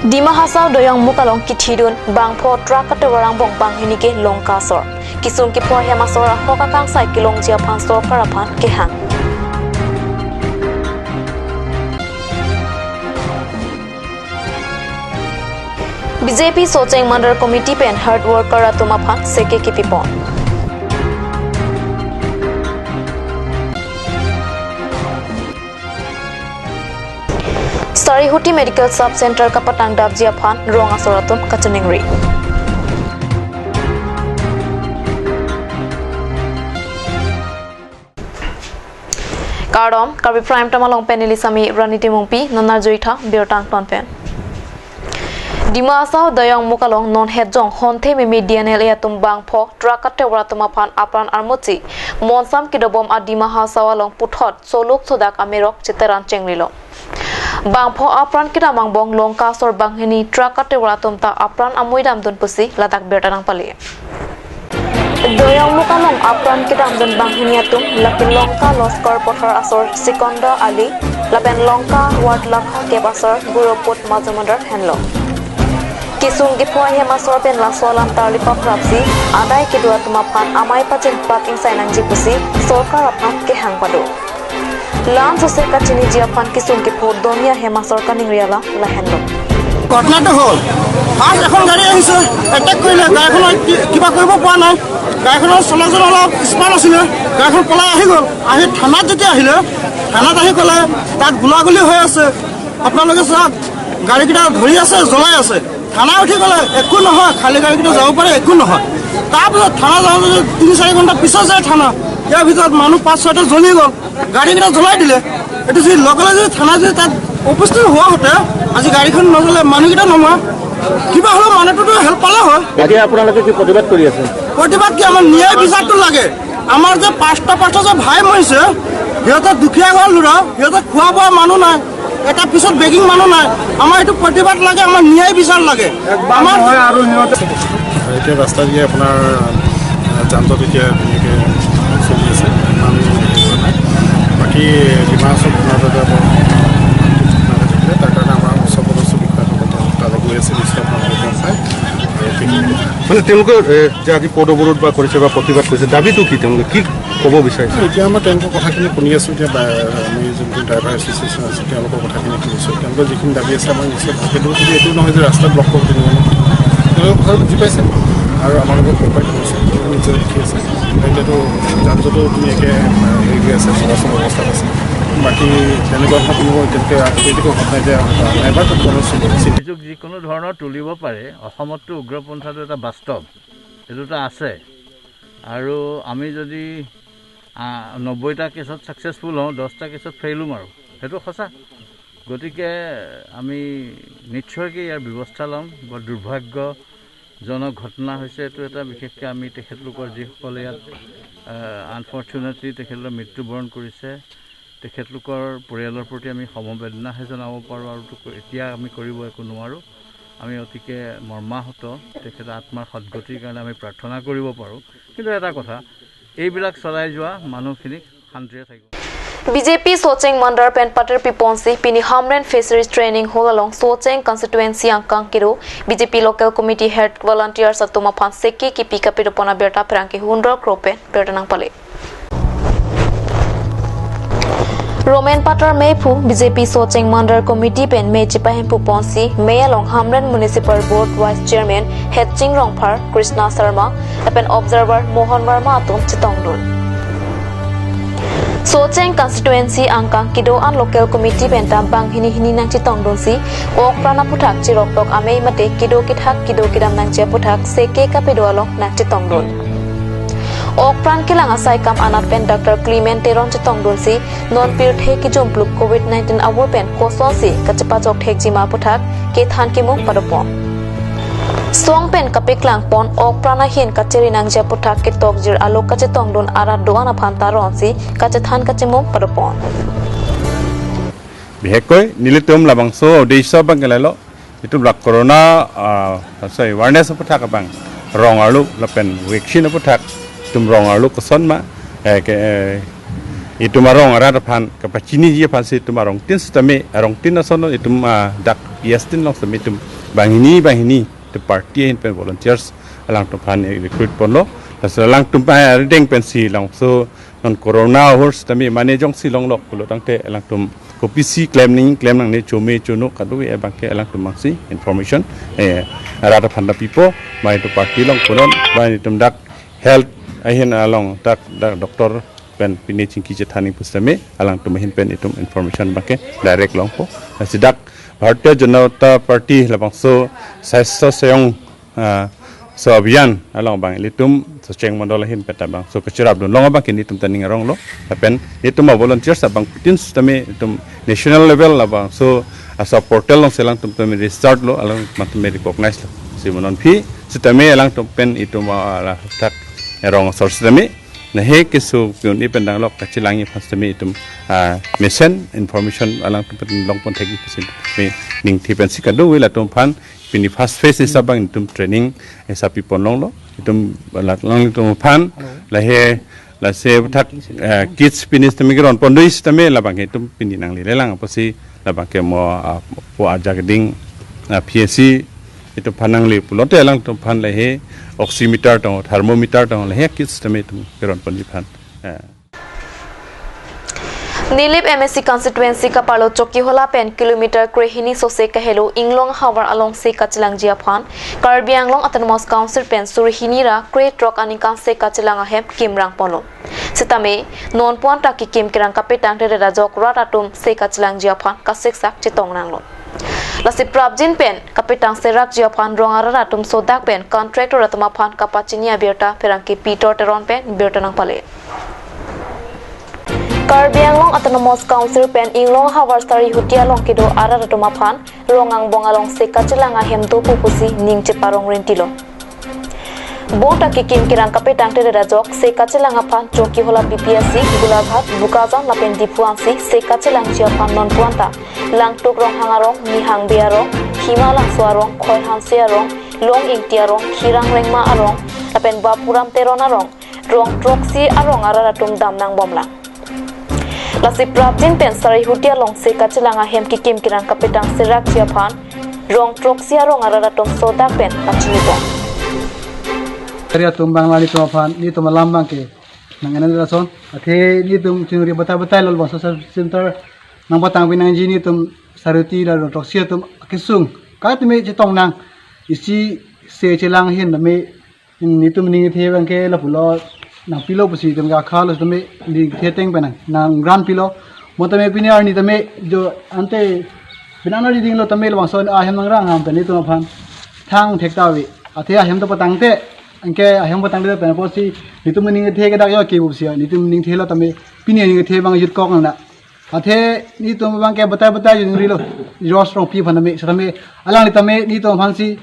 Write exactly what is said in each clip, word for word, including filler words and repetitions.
Dima Hasao Doyongmukh along kithidun bangpho truck katovar angbong banghini ke Longka asor. Kisung kipho ahem asor ahok akangsai kelongji aphan sorkar aphan kehang. B J P Socheng Mandal Committee pen health worker atum aphan seke kipipon. Sarihuti Medical Sub Center kapatangdapji aphan rong asor atum kachiningri. Kardom, Karbi Prime Time along pen neli Sami Rani Timungpi, non arjuitha birta angton pen. Dima Hasao Doyongmukh along non hetjong honthe meme D N L A atum bangpho truck katovar atum aphan apran armutsi monsam kedobom a Dima Hasao along puthot soluk sodak amerok cheteran chengrilo. Bangpho apran kedam angbong Longka asor banghini truck katovar atum ta apran amui damdun pusi ladak birta nangpale. Doyongmukh along apran kedamdun banghini atum lake Longka Loskor Pothar asor Sikonda Ali lapen Longka Ward Lakha kep asor Guroput Majumdar henlo. Kisung kipho ahem asor pen laso alam tarli paprapsi adai kedo atum aphan amei pachinpat ingsai nangji pusi sorkar aphan kehang pado. La-an sose kachiniji aphan kisung kipho domi ahem asor kaningri alam lahenlo. ঘটনাটো হ'ল, ফাৰ্ষ্ট এখন গাড়ী আহিছে, এটেক কৰিলে, গাড়ীখনৰ কি-, কিবা কৰিব পৰা নাই, গাড়ীখনৰ চলাচল অলপ স্পীড আছিলে, গাড়ীখন পলাই আহি গ'ল। আহি থানাত যেতিয়া আহিলে, থানাত আহি ক'লে তাত গুলাগুলি হৈ আছে, আপোনালোকে চাওক, গাড়ীকেইটা ধৰি আছে, জ্বলাই আছে। থানা উঠি ক'লে একো নহয়, খালী গাড়ীকেইটা যাব পাৰে, একো নহয়। তাৰপিছত থানা যাওঁতে তিনি চাৰি ঘণ্টা পিছত যায় থানা, ইয়াৰ ভিতৰত মানুহ পাঁচ ছয়টা জ্বলি গ'ল। গাড়ীকেইটা জ্বলাই দিলে। এইটো যদি লগে লগে যদি থানা যদি তাত উপস্থিত হোৱা হতে, আজি গাড়ীখন নজ্বলে, মানুহকেইটা নমৰে। কিবা হ'লেও মানুহটোতো হেল্প পালে হয়। এতিয়া আপোনালোকে কি প্ৰতিবাদ কৰি আছে? প্ৰতিবাদ কি, আমাৰ ন্যায় বিচাৰটো লাগে। আমাৰ যে পাঁচটা পাঁচটা যে ভাই মৰিছে, সিহঁতে দুখীয়া ঘৰৰ ল'ৰা, সিহঁতে খোৱা বোৱা মানুহ নাই, এটা পিছত বেগিং মানুহ নাই। আমাৰ এইটো প্ৰতিবাদ লাগে, আমাৰ ন্যায় বিচাৰ লাগে। আমাৰ এতিয়া ৰাস্তা দিয়ে আপোনাৰ যান জঁট এতিয়া ধুনীয়াকৈ চলি আছে, ইমান হেৰি হোৱা নাই। বাকী ডিমা হাছাওত আপোনাৰ তাতে বৰ নাথাকিলে, তাৰ কাৰণে আমাৰ উচ্চ পদস্থ বিষয়াসকল তালৈ গৈ আছে, নিশ্চয় আপোনালোকে গম পায়। আৰু এইখিনি মানে তেওঁলোকে, এ, যে আজি পদ অৱৰোধ বা কৰিছে বা প্ৰতিবাদ কৰিছে, দাবীটো কি, তেওঁলোকে কি ক'ব বিচাৰিছে? এতিয়া আমাৰ তেওঁলোকৰ কথাখিনি শুনি আছোঁ। এতিয়া বা-, আমি যোনটো ড্ৰাইভাৰ এছ'চিয়েশ্যন আছে, তেওঁলোকৰ কথাখিনি শুনিছোঁ। তেওঁলোকৰ যিখিনি দাবী আছে, আমাৰ নিশ্চয় সেইটো যদি এইটো নহয় যে ৰাস্তা ব্লক কৰিব, তেনেকুৱা নহয়। তেওঁলোকে কথা বুজি পাইছে আৰু আমাৰ লগত কোঅপাৰেট কৰিছে, নিজে লিখি আছে। এতিয়াতো যান জঁটো ধুনীয়াকৈ হেৰি হৈ আছে, চলাচল অৱস্থাত আছে। বাকী তেনেকুৱা ধৰণৰ কোনো এতিয়ালৈকে প্ৰাকৃতিক ঘটনা এতিয়া নাই বা কোনো চিন-, চিন- অভিযোগ যিকোনো ধৰণৰ তুলিব পাৰে। অসমততো উগ্ৰপন্থাটো এটা বাস্তৱ, এইটো এটা আছে। আৰু আমি যদি, আ, নব্বৈটা কেছত ছাকচেছফুল হওঁ, দহটা কেছত ফেইলো মাৰোঁ, সেইটো সঁচা। গতিকে আমি নিশ্চয়কৈ ইয়াৰ ব্যৱস্থা ল'ম। বৰ দুৰ্ভাগ্যজনক ঘটনা হৈছে এইটো এটা। বিশেষকৈ আমি তেখেতলোকৰ যিসকলে ইয়াত, আ, আনফৰ্চুনেটলি তেখেতলোকৰ মৃত্যুবৰণ কৰিছে, তেখেতলোকৰ পৰিয়ালৰ প্ৰতি আমি সমবেদনাহে জনাব পাৰোঁ। আৰু তো এতিয়া আমি কৰিব একো নোৱাৰোঁ। আমি অতিকে মৰ্মাহত, তেখেতৰ আত্মাৰ সদগতিৰ কাৰণে আমি প্ৰাৰ্থনা কৰিব পাৰোঁ। কিন্তু এটা কথা, এইবিলাক চলাই যোৱা মানুহখিনিক শান্তিৰে থাকিব। B J P Socheng Mandal pen patir piponsi pini Hamren Fisheries Training Hall along Socheng Constituency angkang kedo B J P Local Committee Health Volunteers atum aphan seke kipi kapidopon abirta pherangke hundrok kro pen birta nangpale. Roman Patar Meiphu, B J P Socheng Mandal Committee pen mei chepahemphu ponsi, mei along Hamren Municipal Board Vice Chairman Hetching Rongphar, Krishna Sharma, lapen Observer Mohan Verma atum chetongdun. Socheng Constituency angkang kedo-an Local Committee pen ta banghini hini nangchetongdunsi, okpran aphuthak chiroktok amei mate kedo kethak kedo kedam nangji aphuthak seke kapedo along nangchetongdun. Okpran kelang asai kam anat pen Doctor Clement Teron chetongdunsi, non pirthe kejumpluk Covid nineteen avur pen kosonsi kachepachok thekjima aphuthak kethan kemung padopon. Song pen kapeklangpon okpran ahin kacheri nangji aphuthak ketokjir alo kachetongdun arat do-an aphan ta ronsi kachethan kachemung padopon. Bihekkoi nelitum labangso uddesho abang ke lahelo, itum la corona, ah, sorry, awareness aphuthak abang, rong arlo lapen vaccine aphuthak, itum rong arlo koson ma, eh, ke, eh, itum arong arat aphan kapachiniji aphansi itum arongtin sitame, arongtin ason itum, ah, dak Yes, tin long sitame itum banghini banghini itum party ahin pen volunteers alangtum aphan recruit ponlo. Laso alangtum aphan arideng pensi alangso non corona ahut sitame mane jongsi longlok pulo tangte alangtum kopisi klem ning klem nangne chome chono kadokave abangke alangtum mangsi information, eh, arat aphan ta pipo, mai itum party along punon, mai itum dak health ahin along dak, dak doctor pen pine chingki chethan ning pusitame alangtum ahin pen itum information abangke direct longpo. Lasi dak Bharatiya Janata Party labangso Swasthya Seyong, ah, so abhiyan along abang ilitum Socheng Mondol ahin pen ta abangso kachirap dun long abangke nelitum ta ning aronglo. Lapen nelitum a-volunteers abangphutin sitame itum national level labangso asa portal alongsi alangtum tame registered lo, alangtum tame recognize lo. Si mo non aphi sitame alangtum pen itum, ah, la thak arong asor sitame lahei keso pi-un-e pen danglok kachelangji aphan sitame itum, ah, mesen information alangtum pen longpon thekji pusi me ningthe pensi kadokave latum aphan pini first phase hisap abang itum training hisap pipon longlo. Itum la alangtum aphan lahei lasi thak, eh, kits pini sitame keron pon do sitame labangke itum pini nangle lelang apotsi labangke mo, ah, po ajak ding, ah, P H C itum aphan nangle pulote alangtum aphan lahei oximeter tong, thermometer tong, lahei kits sitame itum keron ponji aphan. Eh. Nilip M A C constituency kaparlo Chokihola pen kilometer krehini sose kahelo Inglong havar alongsi kachelangji aphan Karbi Anglong Autonomous Council pen suri hini ra krethrok aningkan se kachelang ahem kimrang ponlo. Sitame non puan ta kekim kerang kapetang tedet ajok rat atum se kachelangji aphan kasiksak chetong nanglo. Lasi prapjin pen kapetang serakji aphan rong arat atum sodak pen contractor atum aphan kapachini abirta pherangke Peter Teron pen birta nangpale. Karbi Anglong Autonomous Council pen Inglong havar Sarihuti along kedo arat atum aphan rong angbong alongsi kachelang ahem dopo pusi ning cheparong rentilo. Bong ta kekim kerang kapetang tedet ajok se kachelang aphan Chokihola B P S C, Golaghat, Bokajan lapen Diphu ansi se kachelangji aphan non puan ta Langtuk Ronghang arong, Nihang Bey arong, Hima Langso arong, Khoi Hanse arong, Long Ingti arong, Khirang Rengma arong lapen Bapuram Teron arong, rong throksi arong arat atum dam nangbomlang. Lasi prapjin pen Sarihuti alongsi kachelang ahem kekim kerang kapetang serakji aphan rong throksi arong arat atum sodak pen pachini bom. Kari atum bang la nelitum aphan, nelitum alam abangke nang-en-an lason. Athe nelitum chingri batai batai lo, labangso sub center nangpatang pinangji nelitum Sarihuti la rong throksi atum kesung. Ka tumi chetong nang isi se chelang ahin tame nelitum ningthe abangke lapulo nangpilo pusi itum ke akhalo tame ningthe ateng pen nang, nang ran pilo. Mo tame pini arni tame jo ante pinang na dinglo tame labangso ahem nangrang ham pen nelitum aphan thang thek ta ave. Athe ahem ta patangte, anke ahem patangte pen apotsi nelitum ningthe ke dak jo ke pusi nelitum ningthelo tame pini ningthe abang jut kok nang na. Athe nelitum abangke batai batai jing rilo. Josh Rongpi aphan tame, sitame alangli tame nelitum aphansi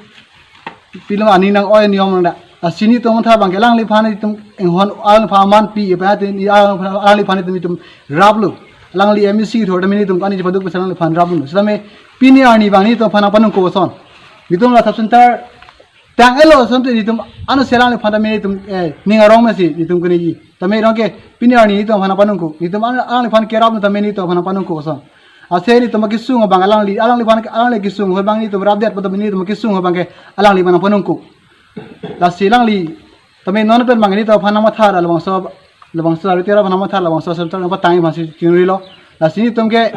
pilo aning nang-oi niyom nang da. Lasi nelitum tha abangke alangliphan nelitum inghon alangliphan aman pi ipa ati ni alangliphan, alangliphan nelitum, nelitum raplo. Alangli M A C thor tame nelitum kani chepaduk pesa alangliphan raplo. Sitame pini arni abang nelitum aphan nangpanung ko son. Nelitum la sub center tang-etlo asonte nelitum ano se alangliphan tame nelitum, eh, ning arong mesi nelitum kuni ji. Tame rong ke pini arni nelitum aphan nangpanung ko. Nelitum ano alangliphan kerap tame nelitum aphan nangpanung ko son. Ase nelitum kesung abang alangli, alangliphan alangli kesung ho abang nelitum rap det pada nelitum kesung ho abangke alangliphan nangpanung ko. Lasi alangli tame non pen abang nelitum aphan nangmatha ra labangso, labangso Sarihuti arat aphan nangmatha ra labangso sub center nangpatang aphansi chingri lo. Lasi nelitum ke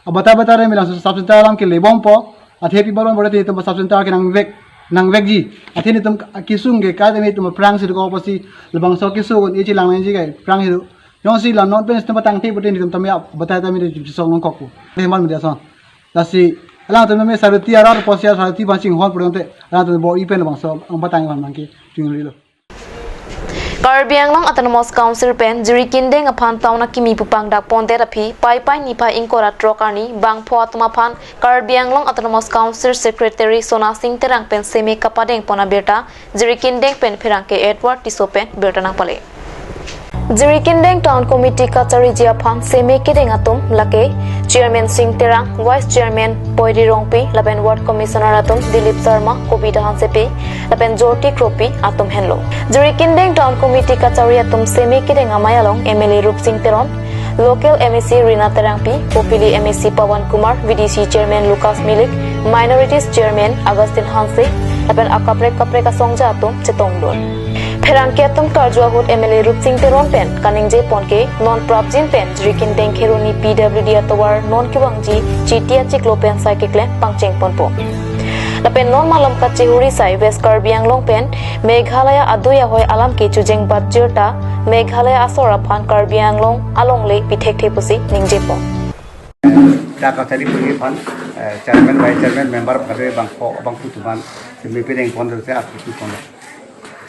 abatai batai re me labangso sub center alam ke lebompo. Athe pi baron bor te nelitum sub center ke nangvek, nangvekji. Athe nelitum kesung ke ka tame nelitum aphrangsi ko apotsi labangso kesung un-e chelang nangji ke aphrangsi. Jongsi la non pen nelitum patangte pute nelitum tame abatai tame nelitum chisong nangkokpo. Heman media son. Lasi alangtum tame Sarihuti arat apotsi Sarihuti aphan chinghon pura te alangtum bor-i pen labangso nangpatang aphan abangke chingri lo. Karbi Anglong Autonomous Council pen Jirikindeng aphan tauna kimi pupang dak pondet aphi Paipai niphai ingkoi ra throk arni bangpho atum aphan Karbi Anglong Autonomous Council Secretary Sona Sing Terang pen seme kapadeng pon abirta Jirikindeng pen pherangke Edward Tisso pen birta nangpale. Jirikindeng Town Committee kachariji aphan seme kedeng atum lake Chairman Sing Terang, Vice Chairman Poiri Rongpi, lapen Ward Commissioner atum Dilip Sharma, Kobita Hansepi, lapen Jyoti Kropi atum henlo. Jirikindeng Town Committee kachari atum seme kedeng amei along M L A Rupsing Teron, Local M A C Rina Terangpi, Kopili M A C Pawan Kumar, V D C Chairman Lucas Milik, Minorities Chairman Augustine Hanse lapen akaprek kaprek asongja atum chetongdun. Pherangke atum karju ahut M L A Rupsing Teron pen kaningje pon ke non prapjin pen Jirikindeng Kheroni P W D atovar non kevangji Chiti achiklo pen sai keklem pangcheng ponpo. Lapen non malom kachehuri sai West Karbi Anglong pen Meghalaya adui ahoi alam ke chujeng bat jirta Meghalaya asor aphan Karbi Anglong alongle pithekthe pusi ningje pon. Dak kachari puni aphan, eh, chairman, vice chairman, member kado bangpho, bangphu atum aphan, simi pineng pon se atu pon.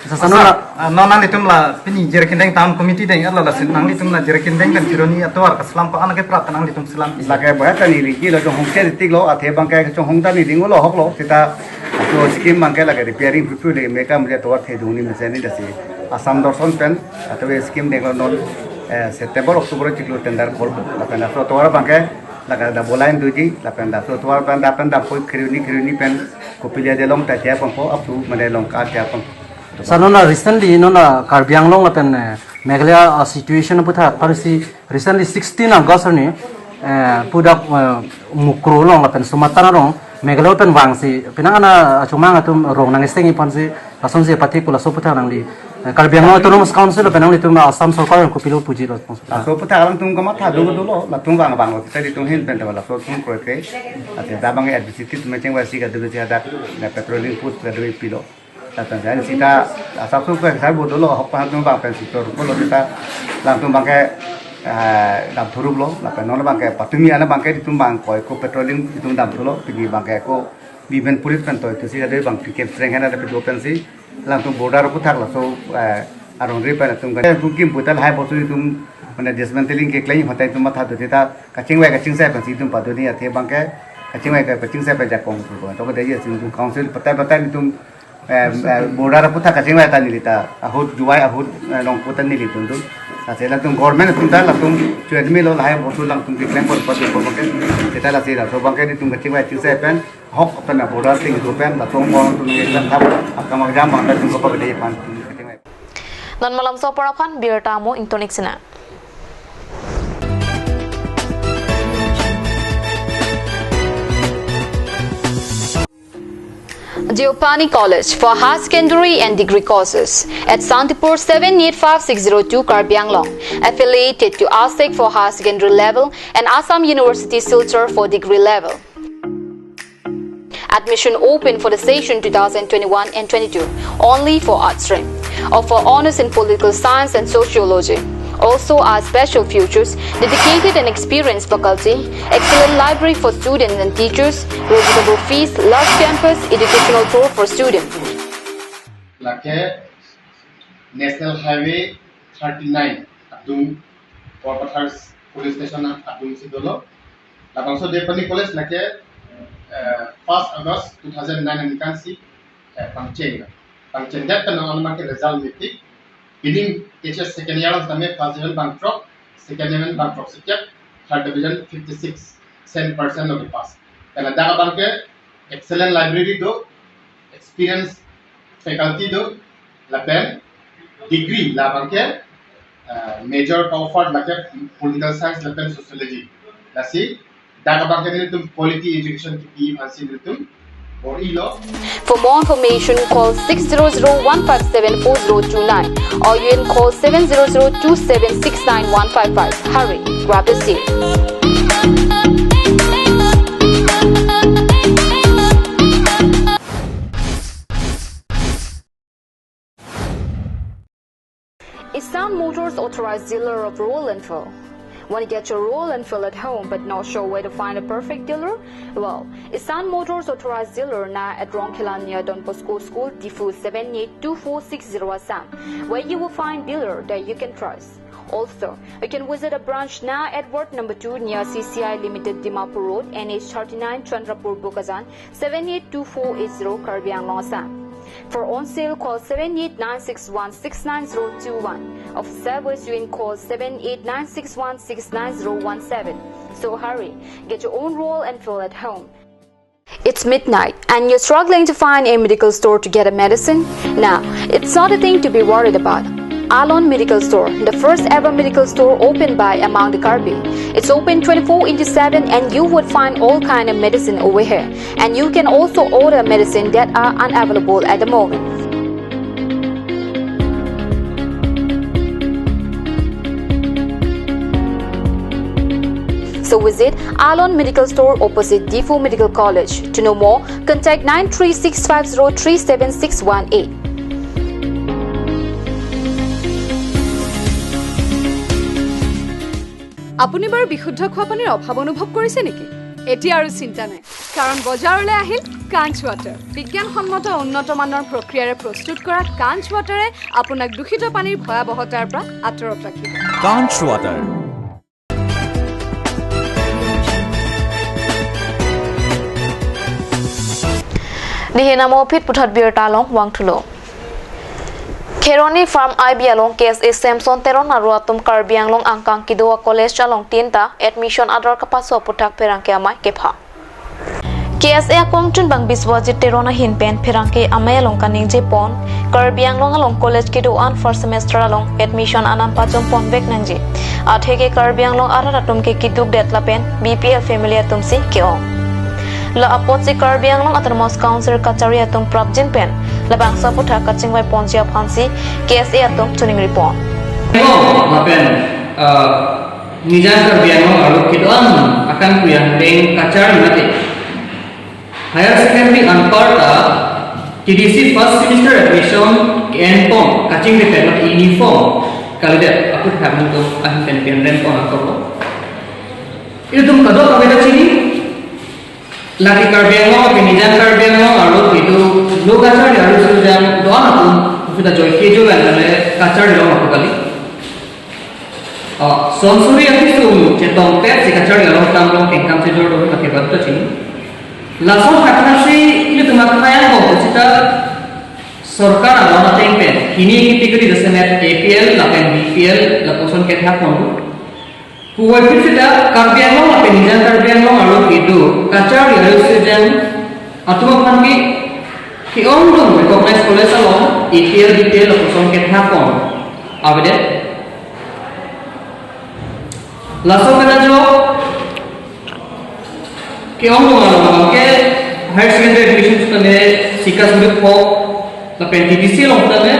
Sasa non la, ah, non nanglitum la pini Jirikindeng Town Committee deng, ala la sin nanglitum la Jirikindeng pen Kheroni atovar kaslam ko-an ke prat nanglitum selam. Lake bahar ta neli kilo chonghong che tik lo, athe abangke chonghong ta neli ngolo hok lo, seta aso scheme abangke lake repairing pupu le meka muje atovar thedung ni mesen ni dasi. Assam Darshan pen, athe scheme denglo non, eh, September, October chiklo tender call, lapen aso atovar abangke, lake double line doji, lapen aso atovar pen, lapen dampoi Kheroni, Kheroni pen, Kopili adelong ta tiap pangpo, up to mane Lanka tiap pangpo. Sir, non la recently, non la Karbi Anglong lapen, eh, Meghalaya, ah, situation aputhak, parisi recently sixteen August arni, eh, pudak, eh, Mukroh along lapen Sumatra along, Meghalaya pen vangsi, penang ana achomang atum rong nangisteng ponsi, lasonsi pathi pu laso aputhak nangli, eh, Karbi Anglong Autonomous Council lapen nanglitum Assam Sorkar yang kopilo puji lo. Laso aputhak alangtum kamatha do dolo, latum vang vanglo, kita ditum hin pen laso atum kroikre, ate dak abang advisor mecheng wasi kado besi ada, na patrolling post kado pilo. Lapen jan sita asap sup ke sai bodo lo hok pan tum bang pen sitor ko lo sita langtum abangke, eh, dam thurup lo lapen non abangke patumi ana abangke ditum bang koi ko patrolling ditum dam thulo pini abangke ko biben pulit pen toi tu si ada abang pikem strength hena ada pedo pensi langtum border aputhak laso, eh, arong ri pen atum kan kum kim putal hai bosu ditum mane dismantling keklem hotai tum matha tu sita kachingvai kachingsai pensi ditum padoni athe abangke kachingvai kachingsai pen jakong tu ko to ke dei si ditum council patai patai ditum eh, eh, border aputhak kachingvai ta neli ta ahut juai ahut, eh, nong putan neli tundun. Ase latum government atum ta latum chuan mi lo lahai bosu langtum keklem pon pon pon pon ke. Kita lasi laso abangke ditum kachingvai chingsai pen hok pen border ting tu pen latum pon tum neli keklem thap akam akjam abang ta tum ko pagde pan tum kachingvai. Non malom so apor aphan birta mo ingtonik sina. Deopani College for Higher Secondary and Degree Courses at Santipur seven eight five six zero two Karbi Anglong, affiliated to ASEC for higher secondary level and Assam University Silchar for degree level. Admission open for the session two thousand twenty-one and twenty-two, only for arts stream. Offer honors in political science and sociology. Also, our special features: dedicated and experienced faculty, excellent library for students and teachers, reasonable fees, large campus, educational tour for students. Lake National Highway thirty-nine adung Borpathar Police Station adung si dolo. Labangso Deopani College lake, eh, first August two thousand nine aningkan si, eh, pangcheng. Pangcheng det pen non abangke result mepik. Pining H S second year sitame first division bangthrok, second division bangthrok sikep, third division fifty-six cent percent of the pass. Karena dak abangke excellent library do, experienced faculty do, lapen degree labangke, eh, major offered lake political science lapen sociology. Lasi dak abangke nelitum quality education kipi aphansi nelitum bor-ilo. For more information, call six zero zero one five seven four zero two nine or you can call seven zero zero two seven six nine one five five. Hurry, grab the seat. Isan Motors authorized dealer of Royal Enfield. Want to get your Royal Enfield at home but not sure where to find a perfect dealer? Well, Isan Motors authorized dealer now at Rongkhelan near Don Bosco School, Diphu seven eight two four six zero Assam, where you will find dealer that you can trust. Also, you can visit a branch now at Ward number two near C C I Limited, Dimapur Road, N H thirty-nine, Chandrapur, Bokajan, seven eight two four eight zero, Karbi Anglong, Assam. For on sale, call seven eight nine six one six nine zero two one. Of service, you can call seven eight nine six one six nine zero one seven. So hurry, get your own Royal Enfield at home. It's midnight and you're struggling to find a medical store to get a medicine? Now, it's not a thing to be worried about. Alon Medical Store, the first ever medical store opened by among the Karbi. It's open twenty-four into seven and you would find all kind of medicine over here. And you can also order medicine that are unavailable at the moment. So visit Alon Medical Store opposite Diphu Medical College. To know more, contact nine three six five zero three seven six one eight. আপুনি বাৰু বিশুদ্ধ খোৱা পানীৰ অভাৱ অনুভৱ কৰিছে নেকি? এতিয়া আৰু চিন্তা নাই, কাৰণ বজাৰলৈ আহিল কাঞ্চ ৱাটাৰ। বিজ্ঞানসন্মত উন্নত মানৰ প্ৰক্ৰিয়াৰে প্ৰস্তুত কৰা কাঞ্চ ৱাটাৰে আপোনাক দূষিত পানীৰ ভয়াৱহতাৰ পৰা আঁতৰত ৰাখিব। কাঞ্চ water. Nihin amo aphi puthot birta along vangthulo. Kheroni Farm I B along K S A Samson Teron aru atum Karbi Anglong angkang kedo a-college along tin ta admission ador kapaso aputhak pherangke amei kepha. K S A akongchunbang Biswajit Teron ahin pen pherangke amei along kaningje pon, Karbi Anglong along college kedo-an first semester along admission anam pajom ponvek nangji. Atheke Karbi Anglong arat atum ke keduk det lapen B P L family atum si ke-ong. La apotsi Karbi Anglong Autonomous Council kachari atum prapjin pen labangso aputhak kachingvai ponji aphansi K S A atum choningri pon. Lapen, uh, Nijang Karbi Anglong arlo kedo-an akan kuyang deng kachari mate higher secondary anparta T D C first semester admission ke-en pon kachingri pen uniform kalidet aputhak nangtum ahin pen pen rem pon akorlo. Ilitum kadokave ta chini. Lake Karbi Anglong, ke Nijang Karbi Anglong arlo kedo lo kachari arloso jang do-an atum, sudah joike joike kachari along apu kali. Oh, sonsuri apisung chetong pet si kachari along tam along kengkam chejor do lake baru ta chini. Laso khatha si ilitum akhayang bom sita sorkar along ateng pen hini category jasemet A P L lapen B P L lapuson kethak pon. Puvoiphit sita Karbi Anglong lapen Nijang Karbi Anglong arlo kedo kachari arloso jang atum aphan ke ke-ongdung recognized college along A P L B P L lapuson kethak pon avedet. Laso pen ajok ke-ongdung along ke higher secondary admission sitame sika suri pho lapen T D C along sitame,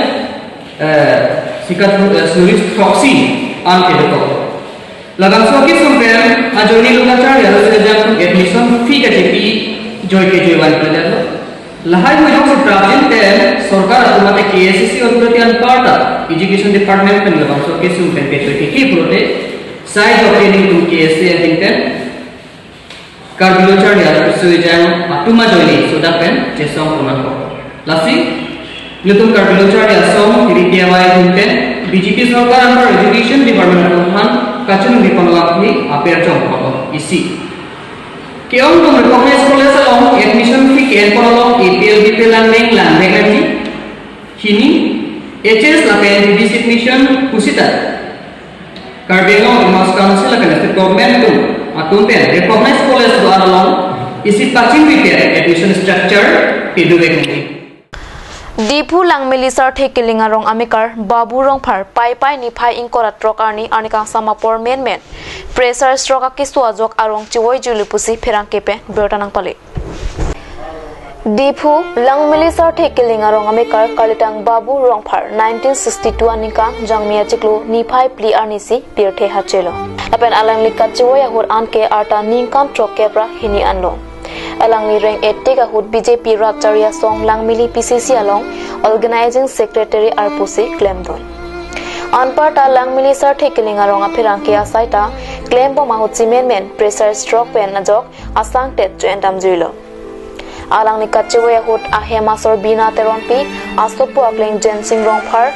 eh, sika, eh, suri throksi an kedo. Labangso kesung pen ajoine lo kachari arloso jang admission fee kachepi joike joike van kalidet lo. Lahai hui jongsi prapjin pen sorkar atum mate K S A C authority anparta education department pen labangso kesung pen kechoi kiki pulote sai joke nelitum K S A ahin pen Karbi lo charli arloso jang atum ajoine sodak pen chesong pon nangkok. Lasi nelitum Karbi lo charli asong tiri tiawai ahin pen B J P sorkar anpar education department atum aphan kachiningri pon lap hi aper chong pon isi. Ke-ongdung recognized college along admission fee ke-en pon along A P L B P L lang neng lang neng nangji. Hini H S lapen B B C admission pusita Karbi Anglong Autonomous Council lapen state government atum atum pen recognized college do-an along isi pachingri pen admission structure pedovek nangji. Diphu Langmili Sarthe Killing arong amekar Babu Rongphar Paipai niphai ingkoi ra throk arni arni kangsam apor menmen pressure stroke akeso ajok arong chevoi juli pusi pherangke pen birta nangpale. Diphu Langmili Sarthe Killing arong amekar kalitang Babu Rongphar nineteen sixty-two aningkan Jangmi achiklo niphai phli arni si pirthe hachelo. Lapen alangli kachevoi ahut anke arta ningkan throkkep ra hini anlo. Alangli reng etik ahut B J P rat charli asong Langmili P C C along organizing secretary arpu si klemdun. Anparta Langmili Sarthe Killing arong apherangke asai ta klembom ahut si menmen pressure stroke pen ajok asangtet cho-en damjuilo. Alangli kachevoi ahut ahem asor Bina Teronpi, asopo akleng Jensing Rongphar,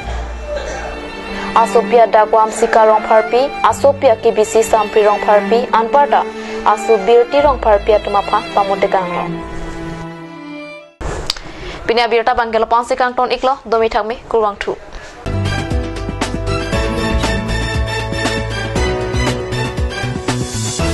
asopi adak Wamsika Rongpharpi, asopi akebisi Sampri Rongpharpi, anparta aso Birti Rongpharpi atum aphan pamotekanglo. Pini abirta abang ke lapu-an si kangton iklo, domi thakmi, kurvangthu.